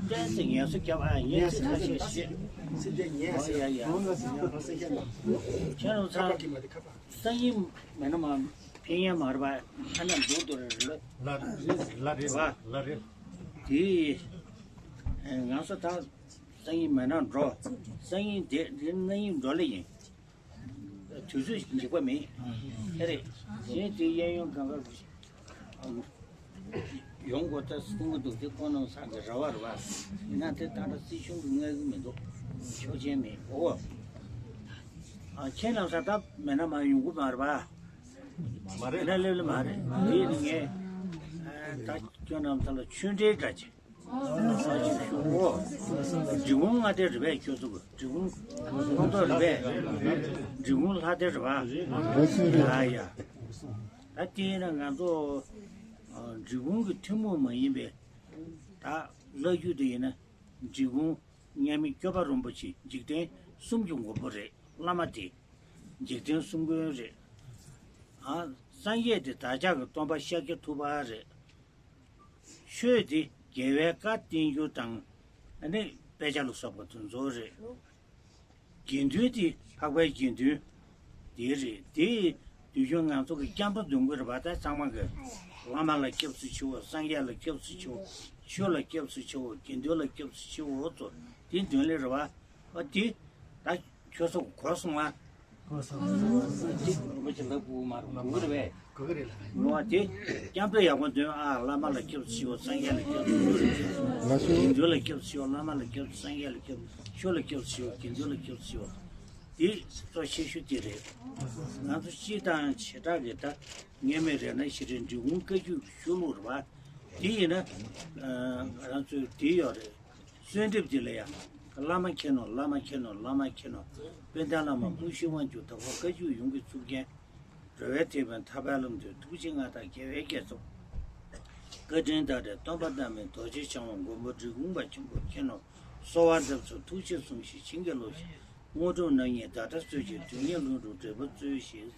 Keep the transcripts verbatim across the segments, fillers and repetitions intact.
བསྟན་ཚེ་ངལ་གསོ་རྒྱབ་ཨ། ངལ་གསོ་ཁ་ཤས་ཤིག་ཨོ་ཡ་ཡ། ཁྱེད་རང་ཚང་སང་ཉིན་མེད་ན་མ་ཕན་ཡ་མ་རེད་པ། ཨ་ན་འདུག་འདུག་རེད་ལ། ལ་རེད་ལ་རེད་ལ་རེད། དེ་ང་ཚོ་ད་སང་ཉིན་མེད་ན་འགྲོ། སང་ཉིན་དེ་དེ་གནངས་ཉིན་འགྲོ་ལེ་ཡིན། དུས་ཚོད་འཇིགས་པ་མེད། ཨེ་རེད། གཞན་དེ་གཡས་གཡོན་གང་ག་ཡོང་དགོས་ད་གསུང་གི་འདུག་དེ་ཁོང་རྣམ་ཚང་གི་རེ་བ་རེད་བ། ཡིན་ན་དེ་ད་ལྟ་སྲིད་གཞུང་གི་མངའ་གི་མི་འདུག་ཆོག་མཆན་མེད་ཨོ། ཨ་ཁྱེད་རྣམ་ཚང་ད་མེད་ན་མ་ཡོང་གི་མ་རེད་བ། མ་རེད། ཡིན་ན་སླེབས་ལེ་མ་རེད། དེ་ཡིན་ངས་ད་ཁྱོད་རྣམ་ཚང་ལ་ཆོས་འབྲེལ་འདྲ་ཅིག་འབྲི་གུང་ལྔ་སྡེ་རེད་པས། ཁྱོད་ཚོ་འབྲི་གུང་ཁོང་ཚོ་རེད་པས། འབྲི་གུང་ལྷ་སྡེ་རེད་པ། ཡ་ཡ། ད་དེ་ཡིན་ན་ང་ཚོ་འབྲི་གུང་གི་ཐུན་མོང་མ་ཡིན་པའི་ད་བླ་བརྒྱུད་དེ་ཡིན་ན་འབྲི་གུང་མཉམ་མེད་སྐྱོབ་པ་རིན་པོ་ཆེ་འཇིག་རྟེན་གསུམ་གྱི་མགོན་པོ་རེད། བླ་མ་དེ་འཇིག་རྟེན་གསུམ་མགོན་རེད། ཨ་སངས་རྒྱས་དེ་བདག་ཅག་གི་སྟོན་པ་ཤཱཀྱ་ཐུབ་པ་རེད། ཆོས་དེ་རྒྱལ་བའི་བཀའ་བསྟན་འགྱུར་དང་ཨ་ནི་དཔེ་ཆ་ལ་སོགས་པ་དེ་ཚོ་རེད། དགེ་འདུན་དེ་འཕགས་པའི་དགེ་འདུན་དེ་རེད། དེ་དུས་རྒྱུན་ང་ཚོ་གི་སྐྱབས་འགྲོ་འདོན་དགོས་རེད་པ། ད་ཚང་མ་གི་བླ་མ་ལ་སྐྱབས་སུ་མཆིའོ། སངས་རྒྱས་ལ་སྐྱབས་སུ་མཆིའོ། ཆོས་ལ་སྐྱབས་སུ་མཆིའོ། དགེ་འདུན་ལ་སྐྱབས་སུ་མཆིའོ་ཚོ་དེ་འདོན་ལེ་རེད་པ། ཨ་དེ་ད་ཁྱོད་ཚོ་གོ་སོང་ང་། གོ་སོང་། དེ་རིན་པོ་ཆེ་ལབ་དགོས་མ་རེད། གོ་གི་རེད་པས། གོ་གི་རེད་ལ། ངོ་བ་དེ་སྐྱབས་འགྲོ་ཡག་པོ་འདོན་ཨ། བླ་མ་ལ་སྐྱབས་སུ་མཆིའོ། སངས་རྒྱས་ལ་སྐྱབས་སུ་མཆིའོ། དགེ་འདུན་ལ་སྐྱབས་སུ་མཆིའོ། བླ་མ་ལ་སྐྱབས་སུ། སངས་རྒྱས་ལ་སྐྱབས་སུ། ཆོས་ལ་སྐྱབས་སུ་མཆིའོ། དགེ་འདུན་ལ་སྐྱབས་སུ་མཆིའོ། དེ་གཙོ་ཆེ་ཤོས་དེ་རེད། ང་ཚོ་སྤྱི་དང་བྱེ་བྲག་གི་ད་ངེས་མེད་རེད་ན་ཞེ་རེད། འབྲི་གུང་བཀའ་བརྒྱུད་ཀྱི་ཆོས་ལུགས་རེད་པ། དེ་ཡིན་ན་ང་རང་ཚོའི་དེ་ཡོད་རེད། གསོལ་འདེབས་འདི་ལ་ཡང་། བླ་མ་མཁྱེན་ནོ། བླ་མ་མཁྱེན་ནོ། བླ་མ་མཁྱེན་ནོ། དཔལ་ལྡན་བླ་མ་སྐུ་བཞི་དབང་ཕྱུག་དང་པོ་བཀའ་བརྒྱུད་ཡོངས་ཀྱི་གཙུག་རྒྱན། འགྲོ་བའི་ཐེག་པའི་ཐར་པའི་ལམ་སྟོན་ཐུགས་རྗེ་མངའ་བདག་རྒྱལ་བའི་རྒྱལ་ཚབ། བཀའ་དྲིན་དང་འབྲེལ་སྟོན་པ་རྣམ་སྨིན་རྡོ་རྗེ་འཆང་དབང་མགོན་པོ་འབྲི་གུང་པ་ཆེན་པོ་མཁྱེན་ནོ། གསོལ་བ་འདེབས་སོ། ཐུགས་རྗེས་བཟུང་ཞིང་བྱིན་གྱིས་རློབས་ཤིག་དངོས་གྲུབ་རྣམ་གཉིས་ཟླ་གྲགས་སྩོལ་ཞིང་། དུས་ངན་ལྷུན་གྲུབ་འབྲས་བུ་སྩོལ་ཞིག་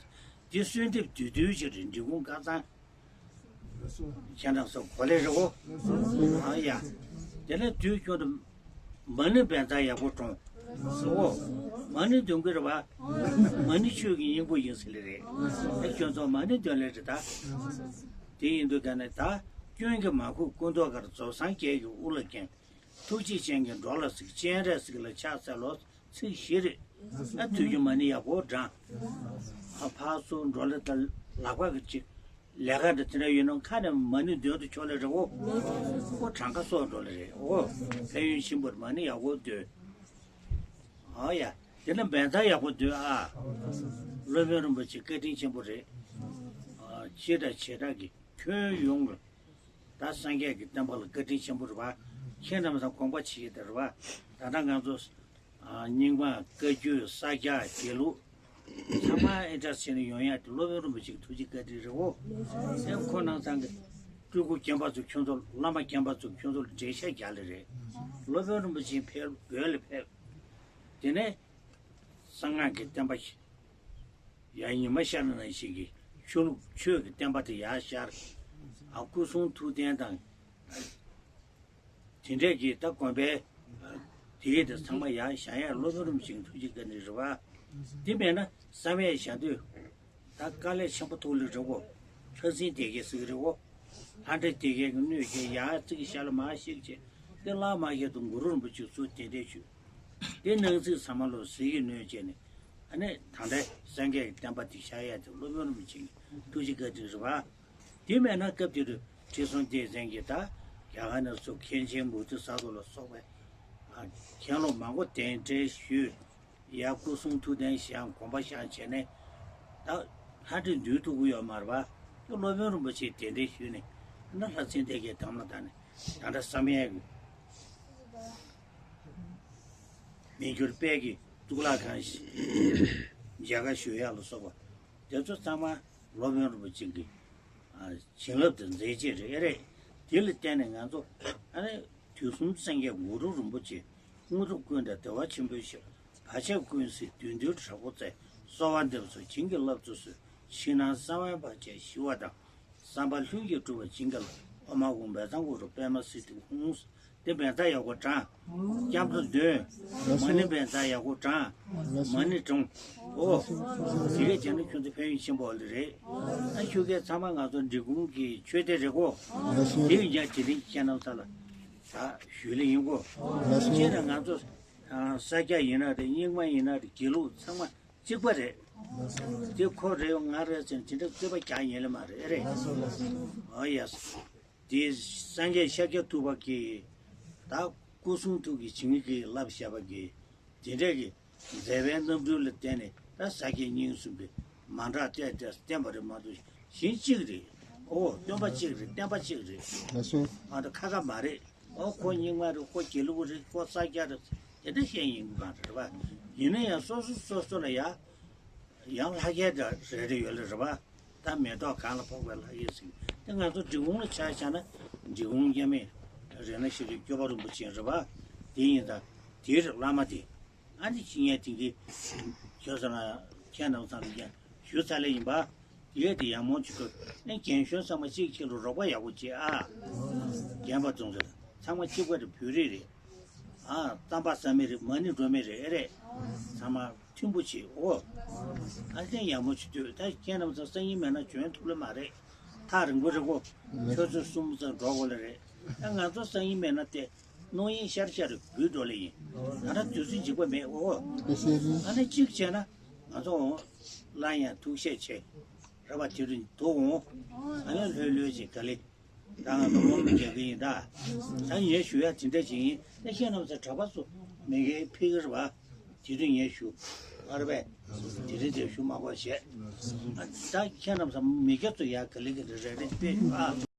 འདི་གསོལ་འདེབས་བསྡུས་བསྡུས་ཅིག་རེད། འབྲི་གུང་བཀའ་ཚང་། ཁྱེད་རང་ཚོ་གོ་ལེ་རེད་འོ། ཨ་ཡ། དེ་ནས་དུས་རྒྱུན་དུ་མ་ཎི་བཛྲ་ཡག་པོ་བགྲང་། འོ། མ་ཎི་འདོན་གྱི་རེད་པ། མ་ཎི་ཆོས་ཀྱི་སྙིང་པོ་ཡིན་ཟེར་ལེ་རེད། ཨ་ཁྱོད་ཚོ་མ་ཎི་འདོན་ལེ་རེད་ད། དེ་ཡིན་དུས་ག་ནས་ད་སྐྱོན་གྱིས་མ་གོས་སྐུ་མདོག་དཀར། རྫོགས་སངས་རྒྱས་ཀྱི་དབུ་ལ་བརྒྱན། ཐུགས་རྗེ་ཅན་གྱིས་འགྲོ་ལ་གཟིགས། སྤྱན་རས་གཟིགས་ལ་ཕྱག་འཚལ་ལོ། ཚིག་བཞི་རེད། ཨ་དུས་རྒྱུན་མ་ཎི་ཡག་པོ་བགྲང་། ཨ་ཕར་ཚུར་འགྲོ་ལེ་ད་ལག་པ་གི་ཅིག་ལས་ཀ་འདྲ་དེ་འདྲ་ཡོད་ན་ཁ་ནས་མ་ཎི་འདོན་དུ་ཆོག་ལེ་རེད་འོ། ཁོ་གྲངས་ཀ་སོགས་འགྲོ་ལེ་རེད་འོ། ཕན་ཡོན་ཆེན་པོར་མ་ཎི་ཡག་པོ་འདོན། ཨ་ཡ། དེ་ན་བཛྲ་ཡག་པོ་འདོན་ཨ། སློབ་དཔོན་རིན་པོ་ཆེ་བཀའ་དྲིན་ཆེན་པོ་རེད། ཨ་སྤྱི་དང་བྱེ་བྲག་གི་ཁྱོན་ཡོངས་ལ། ད་སངས་རྒྱས་ཀྱི་བསྟན་པ་ལ་བཀའ་དྲིན་ཆེན་པོ་རེད་པ། ཁྱེད་རྣམས་ལ་དགོངས་པ་ཆེ་ཞིག་དེ་རེད་པ། ད་ལྟ་ང་ཚོ་རྙིང་མ་བཀའ་བརྒྱུད་ས་སྐྱ་དགེ་ལུགས་ཚང་མ་ཨེ་འདྲ་བྱས་ནས་ཡོང་ཡ་དེ་སློབ་དཔོན་རིན་པོ་ཆེ་གི་ཐུགས་རྗེ་བཀའ་དྲིན་རེད་འོ། དེ་ཁོ་རྣམ་ཚང་གི་སྤྲུལ་སྐུ་རྒན་པ་ཚོ་ཁྱོད་ཚོ་བླ་མ་རྒན་པ་ཚོ་ཁྱོད་ཚོ་ལ་འགྲེལ་བཤད་རྒྱག་ལེ་རེད། སློབ་དཔོན་རིན་པོ་ཆེ་ཕེབས་བོད་ལ་ཕེབས། དེ་ནས་གསང་སྔགས་ཀྱི་བསྟན་པ་ཞིག་ཡང་ཉི་མ་ཤར་ནང་བཞིན་གྱི་ཆོས་ལུགས་ཆོས་ཀྱི་བསྟན་པ་དེ་ཡར་ཤར། ཨ་སྐུ་གསུང་ཐུགས་རྟེན་དང་། དེ་འདྲས་ཀྱི་ད་དགོན་པའི་དེའི་དེ་ཚང་མ་ཡར་བཞེངས་ཡ་སློབ་དཔོན་རིན་པོ་ཆེའི་ཐུགས་རྗེ་བཀའ་དྲིན་རེད་པ། དེ་མེད་ན་བསམ་ཡས་བཞེངས་དུས་ད་དཀའ་ལས་ཆེན་པོ་ཐུག་ལེ་རེད་གོ། ལྷ་སྲིན་སྡེ་བརྒྱད་ཟེར་གི་རེད་གོ། ལྷ་འདྲེ་སྡེ་བརྒྱད་ཀྱི་གནོད་སྐྱེལ་ཡར་ཙིག་ཤར་ལ་མར་ཤིག་བྱས་དེ་བླ་མ་ཡར་དུ་གུ་རུ་རིན་པོ་ཆེ་ཚུར་གདན་འདྲེན་ཞུས། དེ་ནང་ཚིག་ཚང་མ་ལོ་ཟེར་གྱི་གནོད་བྱས་ནས། ཨ་ནི་ད་ལྟའི་སངས་རྒྱས་ཀྱི་བསྟན་པ་དེ་ཤར་ཡ་དེ་སློབ་དཔོན་རིན་པོ་ཆེ་གི་ཐུགས་རྗེ་བཀའ་དྲིན་རེད་པ། དེ་མེད་ན་སྐབས་དེ་དུས་ཁྲི་སྲོང་ལྡེ་བཙན་གྱིས་ད་རྒྱ་གར་ནས་ཚུར་མཁན་ཆེན་མུ་ཏི་ས་རྡོ་ལ་སོགས་པའི་ཨ་མཁན་སློབ་མང་པོ་གདན་འདྲེན་ཞུས། ཡར་སྐུ་གསུང་ཐུགས་རྟེན་བཞེངས་དགོངས་པ་བཞེངས་བྱས་ནས་ད་ལྷ་འདྲེ་འདུལ་ཐུབ་ཀྱི་ཡོད་མ་རེད་པ། སློབ་དཔོན་རིན་པོ་ཆེ་གདན་འདྲེན་ཞུས་ནས་ཨ་ནི་ལྷ་སྲིན་སྡེ་བརྒྱད་དམ་ལ་བཏགས་ནས་ད་ལྟ་བསམ་ཡས་ཀྱི་མི་འགྱུར་དཔལ་གྱི་གཙུག་ལག་ཁང་ཞིག་མཇལ་ཁ་ཞུ་ཡག་ལ་སོགས་པ་དེ་ཚོ་ཚང་མ་སློབ་དཔོན་རིན་པོ་ཆེ་གི་བྱིན་རླབས་དང་མཛད་རྗེས་རེད་རེད། དེ་ལ་བརྟེན་ནས་ང་ཚོ་ཨ་ནི་དུས་གསུམ་སངས་རྒྱས་གུ་རུ་རིན་པོ་ཆེ་དངོས་གྲུབ་ཀུན་དང་བདེ་བ་ཆེན་པོའི་ཞབས། བར་ཆད་ཀུན་སེལ་བདུད་འདུལ་དྲག་པོ་རྩལ། གསོལ་བ་འདེབས་སོ་བྱིན་གྱིས་བརླབ་ཏུ་གསོལ། ཕྱི་ནང་གསང་བའི་བར་ཆད་ཞི་བ་དང་། བསམ་པ་ལྷུན་གྱིས་འགྲུབ་པར་བྱིན་གྱིས་བརླབ། ཨོཾ་ཨཱཿཧཱུྃ་བཛྲ་གུ་རུ་པདྨ་སིདྡྷི་ཧཱུྃ། དེ་བན་ཚ་ཡག་པོ་དྲངས། སྐྱབས་འགྲོ་འདོན། མ་ཎི་བན་ཚ་ཡག་པོ་དྲངས། མ་ཎི་དྲངས། ཨོ། དེ་གས་བྱས་ན་ཁྱོད་ཚོ་ཕན་ཡོན་ཆེན་པོ་ལ་རེད། ཨ་ཁྱོད་ཀས་ཚང་མ་ང་ཚོ་འབྲི་གུང་གི་ཆོས་སྡེ་རེད་གོ། དེ་ཡིན་ཀྱང་དེ་རིང་ཁྱེད་རྣམ་ཚོ་ལ་ད་ཞུས་ལེ་ཡིན་གོ། ཁྱེད་ན་ང་ཚོ་ས་སྐྱ་ཡིན་ན་རེད། རྙིང་མ་ཡིན་ན་རེད། དགེ་ལུགས་ཚང་མ་གཅིག་པ་རེད། དེ་ཁོ་རེད་ང་རེད་ཟེར་དེ་འདྲ་རྩོད་པ་རྒྱག་ཡིན་ལེ་མ་རེད། ཨེ་རེད། ཨོ་ཡ། དེ་སངས་རྒྱས་ཤཱཀྱ་ཐུབ་པ་གིས་ད་སྐུ་གསུང་ཐུགས་ཀྱི་བྱིན་གྱིས་བརླབས་བཞག་པ་གིས་དེ་འདྲས་ཀྱི་མཛད་པའི་རྣམ་འཕྲུལ་ལ་བརྟེན་ནས་ད་ས་སྐྱ་རྙིང་གསུམ་གྱི་མ་འདྲ་བལྟས་ཏེ་བསྟན་པ་རེད་མ་གཏོགས་གཞན་གཅིག་རེད། ཨོ་སྟོན་པ་གཅིག་རེད། བསྟན་པ་གཅིག་རེད། ལགས་སོ། ང་ཚོ་ཁ་ཁ་མ་རེད། ཨོ་ཁོ་རྙིང་མ་རེད། ཁོ་དགེ་ལུགས་རེད། ཁོ་ས་སྐྱ་རེད། དེ་འདྲ་བཤད་ཡིན་གྱི་མ་རེད་པ། ཡིན་ན་ཡང་སོ་སོ་སོ་སོ་ལ་ཡ། ཡང་ལྷ་སྐལ་འདྲ་རེ་རེ་ཡོད་ལེ་རེད་པ། ད་མེ་ཏོག་གང་ལ་ཕོག་པའི་ལྷ་སྐལ་ཟེར། དེ་ང་ཚོ་འབྲི་གུང་ལ་ཆ་བཞག་ན་འབྲི་གུང་མཉམ་མེད་རེད་ན་ཤེས་རིག་སྐྱོབ་པ་རིན་པོ་ཆེ་རེད་པ། དེ་ཡིན་ད་དེའི་བླ་མ་དེ་ཨ་ནི་ཁྱི་ངན་དེང་གི་ཁྱོད་ཚོ་ན་ཁྱེད་རྣམས་ཚང་མ་ཀྱང་ཞུ་ཚར་ལེ་ཡིན་པ། དེ་གས་དེ་ཡང་མོ་ཅིག་ཏུ་ཨེ་རྒན་གཞོན་ཚང་མ་གཅིག་གཅིག་ལ་རོགས་པ་ཡག་པོ་བྱེད་ཨ། རྒན་པ་ཚོ་ཚང་མ་གཅིག་པ་རེད། བོད་རིགས་རེད། ཨ་རྩམ་པ་ཟ་མི་རེད། མ་ཎི་འགྲོ་མི་རེད། ཨེ་རེད། ཚང་མ་མཐུན་པོ་བྱེད་ཨོ། ཨ་ལྟན་ཡག་མོ་བྱེད་དུས་ད་ཁྱེད་རྣམ་ཚོ་སང་ཉིན་མེད་ན་འབྱོན་ཐུབ་ལེ་མ་རེད། ཐག་རིང་པོ་རེད་གོ། ཆུ་ཚོད་གསུམ་ཙམ་འགྲོ་དགོས་ལེ་རེད། ད་ང་ཚོ་སང་ཉིན་མེད་ན་དེ་གནངས་ཉིན་ཤར་ཤར་འགུལ་འགྲོ་ལེ་ཡིན། ང་རང་དུས་ཚོད་འཇིགས་པ་མེད་ཨོ། ཨ་ནི་གཅིག་བྱས་ན་ང་ཚོ་འོང་། སླར་ཡང་ཐུགས་ཤས་ཆེ། རེད་པ། དེ་རིང་འདུག་འོང་། ཨ་ནི་ལྷོད་ལྷོད་ཅིག་ག་ལེ། ད་ང་ཚོ་སློབ་མ་རྒྱག་གི་ཡིན་ད། ད་ངས་ཞུ་ཡ་དེ་འདྲ་ཞིག་ཡིན། ད་ཁྱེད་རྣམ་ཚོ་གྲྭ་པ་ཚོ་མི་སྒེར་ཕེབས་ཀྱི་རེད་པ། དེ་དུས་ངས་ཞུ། ཨ་རེད་པས། དེ་རིང་དེ་ཞུ་མ་དགོས་བྱས། ད་ཁྱེད་རྣམ་ཚོ་མི་སྒེར་ཚོ་ཡ་ག་ལེ་ག་ལེ་རེ་རེ་ཕེབས་ཞུ་ཨ།